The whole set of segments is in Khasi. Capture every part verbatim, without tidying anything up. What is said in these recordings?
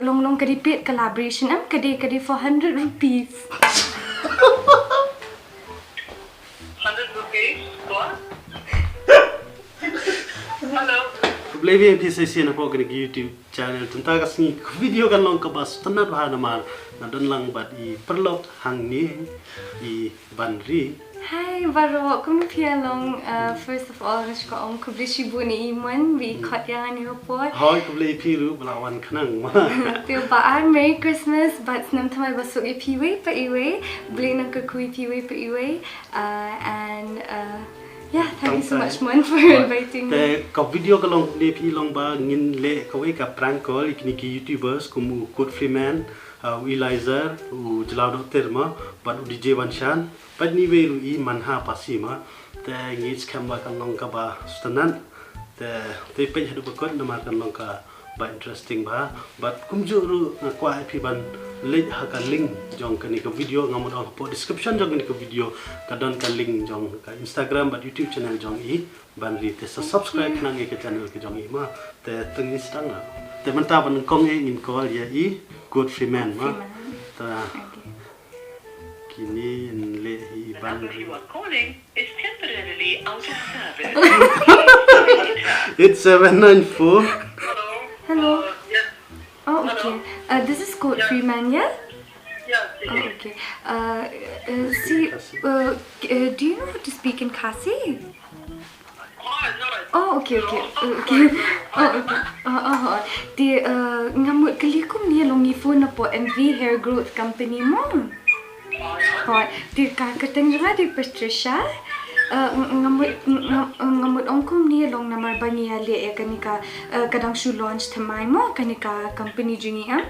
Long long ka dei paid collaboration em, ka dei, ka dei for hundred rupees. Hundred rupees for? Hello. Khublei ïa phi sa shisien hapoh kane ka YouTube channel. Tynta ka sngi ka video kan long kaba sngewtynnat bha namar nga don lang bad i paralok hangne, i Banri. Hi baroh, kumno phi ïa long? Uh, first of all, nga shu ong khublei shibun ïa i Mon ba i khot ïa nga ha kane ka por. Hooid, khublei ïa phi ruh ba la wan khnang ma. Te ba ar Merry Christmas bad snem thymmai basuk ïa phi iwei pa iwei. Blei nang kyrkhu ïa phi iwei pa iwei. Uh, and uh, yeah, thank you so much, Mon, for inviting me. Te ka video ka long kumne phi, long ba ngin leh kawei ka prank call ïa kine ki YouTubers kum u Godfrey Man, uh, u Elizer, u Jlaw Dokter ma, bad u D J Banshan. Bad ngi wei ruh i Manha Pasi ma. Te ngi skhem ba kan long kaba sngewtynnat. Te, te peit haduh ba kut namar kan long kaba interesting bha. Bad kumjuh ruh nga kwah ïa phi ban leit ha ka link jong kane ka video, nga mut ong hapoh description jong kane ka video ka don ka link jong ka Instagram bad YouTube channel jong i Banri. Te sa subscribe khnang ïa ka channel ka jong i ma. Te tang ngi sdang na. Te mynta ban kong ïa ngin call ïa i Godfrey Man ma. Godfrey Man. Ta. Okay. Kine yn leh hi i Banri. The number you are calling is temporarily out of service. Eight seven nine four. Hello. Hello. Uh, yes. Oh, okay. Hello. Uh, this is Godfrey Man, yeah? Yes, it is. Oh, okay. Uh, uh, see, uh, uh, do you know how to speak in Khasi? Oh, okay, okay. Oh, okay. Oh, okay. Oh, oh, oh. Te, uh, nga mut kylli kumne, long ngi phone napoh M V Hair Growth Company mo. Hooid, te ka kyrteng jong nga dei Patricia. Uh, ng- nga mut ng- nga, nga mut ong kumne, long namar ba ngi ïa leh ïa kane ka, uh, ka dang shu launch thymmai mo kane ka company jong ngi em.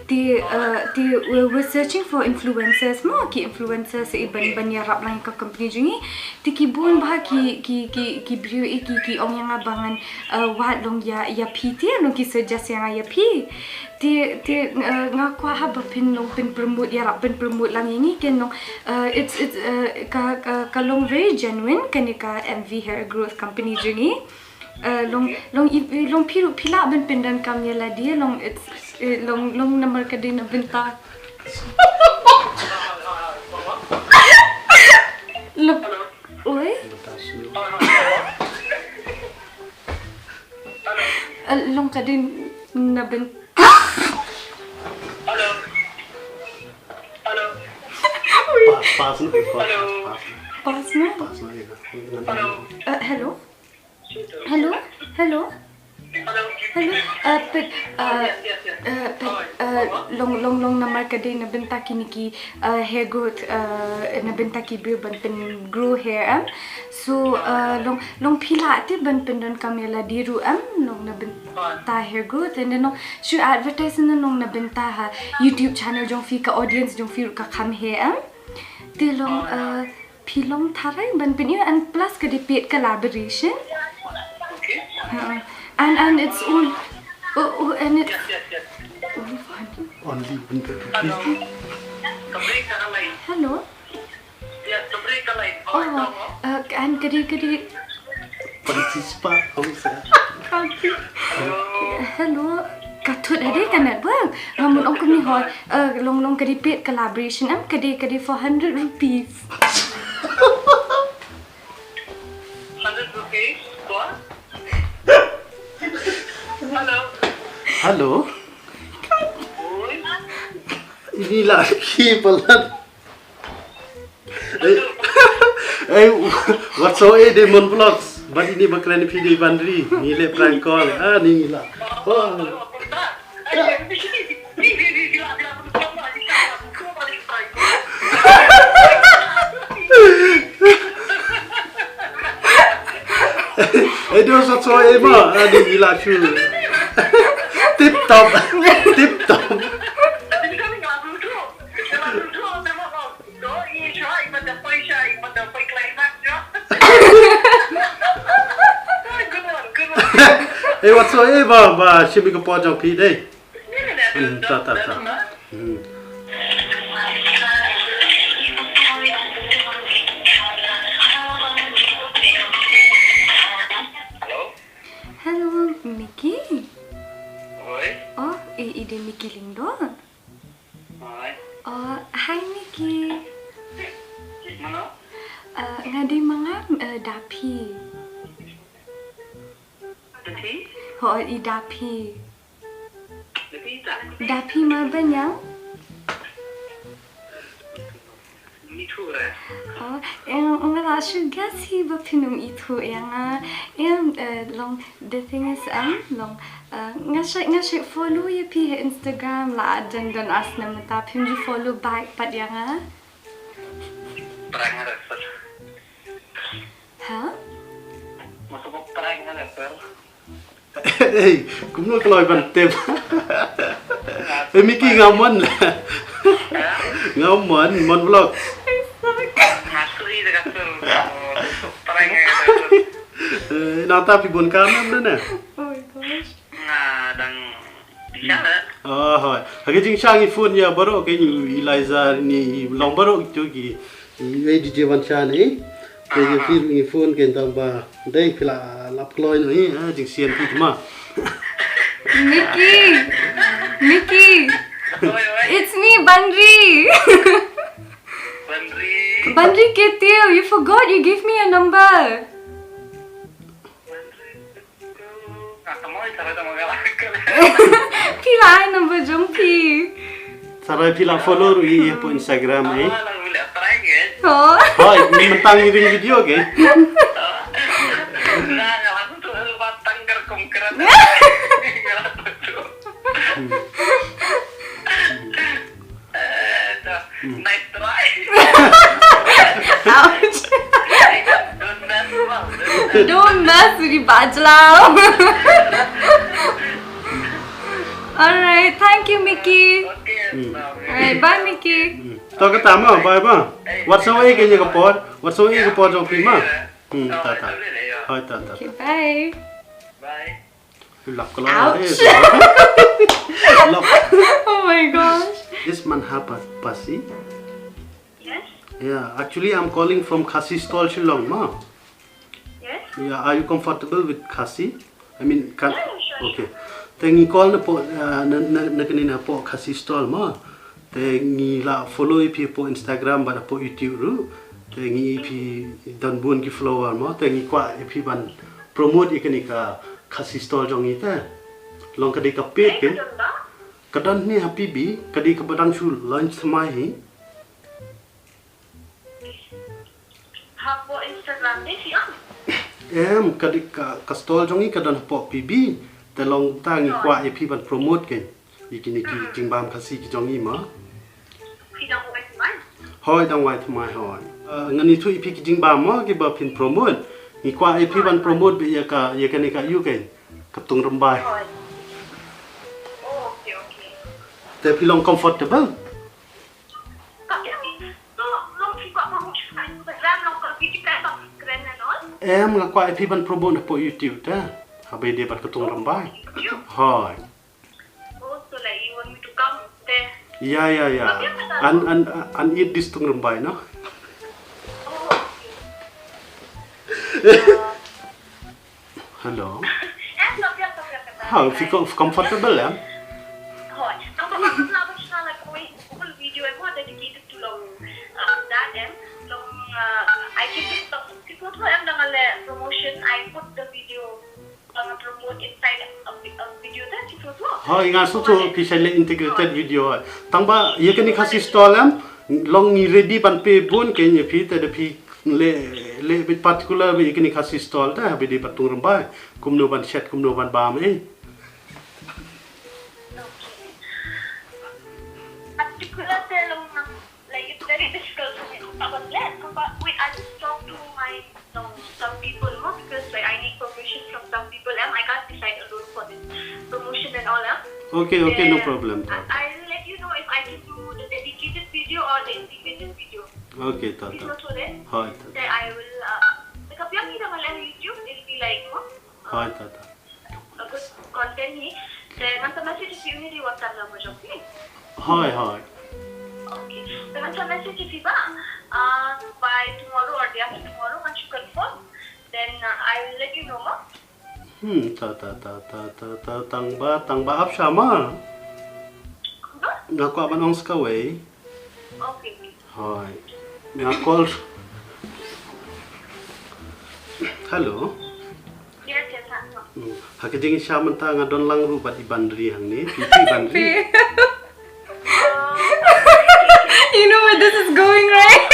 Te, uh, te we're, we're searching for influencers mo, ki influencers i ban ban ïarap lang ïa ka company jong ngi. Te ki bun bha ki, ki, ki, ki briew i ki, ki ong ïa nga ba ngan, uh, wad long ïa, ïa phi te, long ki suggest ïa nga ïa phi. Te, te, uh, nga kwah haba phin long pynpromote, ïarap pynpromote lang ïa ngi, ken long, uh, it's, it's, uh, ka, ka, ka long very genuine kane ka M V Hair Growth Company jong ngi. Uh, long, long i, i, long phi ruh phi lah ban pyndonkam ïa lade, long it's, uh, long, long namar ka dei na bynta. Long, oi? Uh, long ka dei na byn- Hello. Hello. Pass, pass, pass, pass. Hello. Pass, pass. Pass, pass, yeah. Hello. Uh, hello. Hello? Hello? Hello? Uh, peit, uh, uh, peit, uh, long, long, long namar ka dei na bynta kine ki, uh, hair growth, uh, na bynta ki briew ban pyn grow hair em. So, uh, long, long phi lah te ban pyndonkam ïa lade ruh em, long na bynta hair growth, and then long shu advertise na long na bynta ha YouTube channel jong phi, ka audience jong phi ruh ka kham hair em. Te long, uh, phi long tharai ban pyn-, and plus ka dei paid collaboration. Okay. Uh, and, and it's all, oh, oh, and it's, yes, yes, yes, all fun. Only one thirty. Hello. Hello. Yes, oh, uh, and ka dei, ka dei. Participant, kong sa. Hello. Hello. Ka thut ha dei ka network. Nga mut ong kumne hoi. Uh, long, long ka dei paid collaboration em, ka dei, ka dei four hundred rupees. Hundred rupees for? Hello. Hello. Oi. Ini la ki palat. Eh, eh, wat so eh, dei Mon Vlogs. Bad ini ba kren phi dei Banri. Ngi leh prank call. Ah, ni ngi la. Oh. Eh, dei wat so eh ma. Ah, ni ngi la chu. Tip top. Tip top. Eh, wat so eh ba, ba shim ïa ka por jong phi dei. Hmm, ta, ta, ta. Hmm. Hello, Mickey. Oi. Oh, I dei Mickey Lyngdoh? Hi. Oh, hi Mickey. Mano? Uh, nga dei ma nga, uh, Daphi. Daphi? Ho, i Daphi. Daphi ta? Daphi ma banyang? Ithuh re. Oh, em, nga la shu guess hi ba phin ym ithuh ïa nga. Em, eh, long, the thing is, em, long, eh, nga shu, nga shu follow ïa phi ha Instagram la, don don as na mynta phim ju follow back pat ïa nga. Prank nga refer. Ha? Masa ba prank nga refer. Hey, kumno kloi ban tip? Hey, Mickey, nga mon. Nga mon, mon vlog. Nga suri da ka sur. Prank nga. Eh, nata pi bon kanam da na. Oh my gosh. Nga dang bicara. Oh, hoi. Hagi jing shang i phone ya baru ke ni Eliza ni long baru itu ki. Ei, D J Wan Chan, eh? Te ïa phi ruh ngi phone kein tang ba dei phi la lap kloi noh, eh? Ah, jingsien phi ma. Mickey! Mickey! Oi, oi. It's me, Banri! Banri! Banri Ketil, you forgot you gave me your number. Phi la ai number jong phi. Sarai phi la follow ruh ïa phi Instagram, eh? Oh. Hoi, mynta ngi ring video ke? Hmm. Eh, dah. Hmm. Nice try. Ouch. Don't mess around. Don't mess with the bajlau. All right, thank you, Mickey. Okay. Hmm. All right, bye, Mickey. Hmm. To kata ma, bye bye. Wat sa wei ke ïa ka por, wat sa wei ka por jong phi ma. Hmm, ta ta. Hoi ta ta. Okay, bye. Bye. Lap ka la. Ouch. Lap. Oh my gosh. Is man ha pa pasi? Yes. Yeah, actually I'm calling from Khasi stall Shillong ma. Yes. Yeah, are you comfortable with Khasi? I mean, can... Yeah, sure, okay. Sure. Te ngi call na po, uh, na na na kani na po Khasi stall ma. Te ngi la follow ïa phi po Instagram bad po YouTube ruh. Te ngi ïa phi don bun ki follower ma. Te ngi kwah ïa phi ban promote ïa kani ka Khasi stall jong ngi te. Long ka dei ka page pin. Ka don ni ha P B, ka dei ka ba dang shu launch thymmai hi. Hapoh Instagram te phi ong? Em, ka dei ka, ka stall jong ngi ka don hapoh P B. Te long ta ngi kwah ïa phi ban promote kein. Ïa kine ki jingbam Khasi ki jong ngi ma. Phi dang wai thymmai? Hoi, dang wai thymmai hoi. Uh, ngan ïathuh ïa phi ki jingbam ma kiba phin promote. Ngi kwah ïa phi ban promote beit ïa ka, ïa kane ka ïu kein. Ka Tung Rymbai. Hoi. Oh, okay, okay. Te phi long comfortable? Em, nga kwah ïa phi ban promote hapoh YouTube te. Haba ïadei bad Ka Tung Rymbai. Hoi. Oh, so like you want me to come there? Yeah, yeah, yeah. And and and eat this Tung Rymbai, no? Oh, okay. Hello. Em, stop, stop, stop, stop. How, if you com- comfortable, em? Hoi. Nang ba ka la ba shna la kawei full video em, dedicated to long, uh, that em, long, uh, I give it to, to, to em, dang le promotion, I put the video, uh, promote inside a, a video that you put. Hoi, nga sngewthuh phi shait leh integrated video. Tang ba ïa kane Khasi stall em, long ngi ready ban pynbun kein ïa phi, te da phi leh, leh bit particular beit ïa kane Khasi stall te, haba ïadei bad Tung Rymbai. Kumno ban shet, kumno ban bam, eh. Okay. Particular te long, like, it's very difficult for me to cover that. But wait, I just talk to my, um, some people, no? Because, like, I need permission from some people, and I can't decide alone for this promotion and all, eh? Okay, okay, no problem. I, I will let you know if I can do the dedicated video or the integrated video. Okay, ta ta. Hoi, ta ta. Then I will, uh, like, upload it on my YouTube, it'll be like, no? Hoi, ta ta. A good content hi. Te ngan sa message ïa phi uni ha WhatsApp number jong phi. Hoi, hoi. Okay. Te ngan sa message ïa phi ba, uh, by tomorrow or day after tomorrow, once you confirm, then, uh, I will let you know, ma. Hmm, ta ta ta ta ta ta, tang ba, tang ba ap sha ma. Nga kwah ban ong sa kawei. Okay. Hoi. Nga call. Hello. Yes, yes, ha. Hmm. Ha ka jingshisha mynta nga don lang ruh bad i Banri hangne. Phi, phi Banri. You know where this is going, right?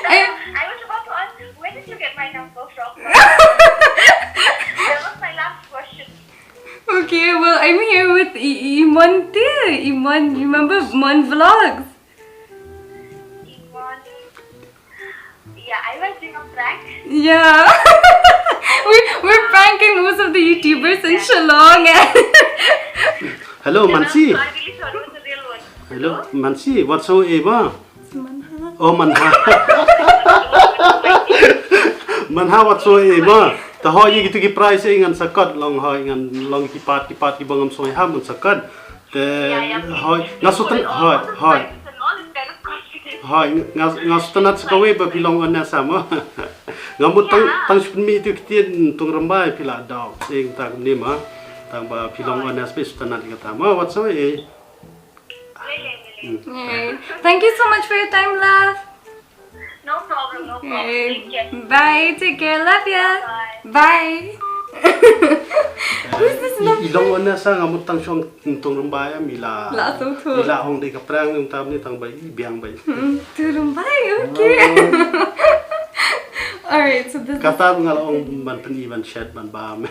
I, I was about to ask, where did you get my number from? That was my last question. Okay, well, I'm here with I- I- Imon too. Imon, you remember Mon Vlogs? Imon. Yeah, I was doing a prank. Yeah. we, we're pranking most of the YouTubers in Shillong. Hello, Mansi. I really thought it was a real one. Hello, Mansi. What's your name? Oh, Manha. Manha, what's your name? Ta hoi, ïa kitu ki prize, eh, ngan sa cut, long hoi, ngan long ki part, ki part kiba ngam sngewham ngan sa cut. Te, hoi, nga sngewthuh, hoi, hoi. Hoi, nga, nga sngewthuh sa kawei ba phi long honest mo. Nga mut tang, tang shu pynmih ïa tu ki ktien Nongthymmai phi la dok. Sing tang ni mo. Tang ba phi long honest, phi sngewthuh ïa kata mo. What's your name? Yay. Thank you so much for your time, love. No problem, no problem. Yay. Take care. Bye. Take care. Love ya. Bye. Bye. Who's this number? I long honest, nga mut tang shu ong Nongthymmai, mi la. La sngewthuh. Mi la ong dei ka prank, ym tam ni tang ba i biang ba. Hmm, Nongthymmai, okay. Alright, so this. Kata nga la ong ban pyni ban shet ban bam.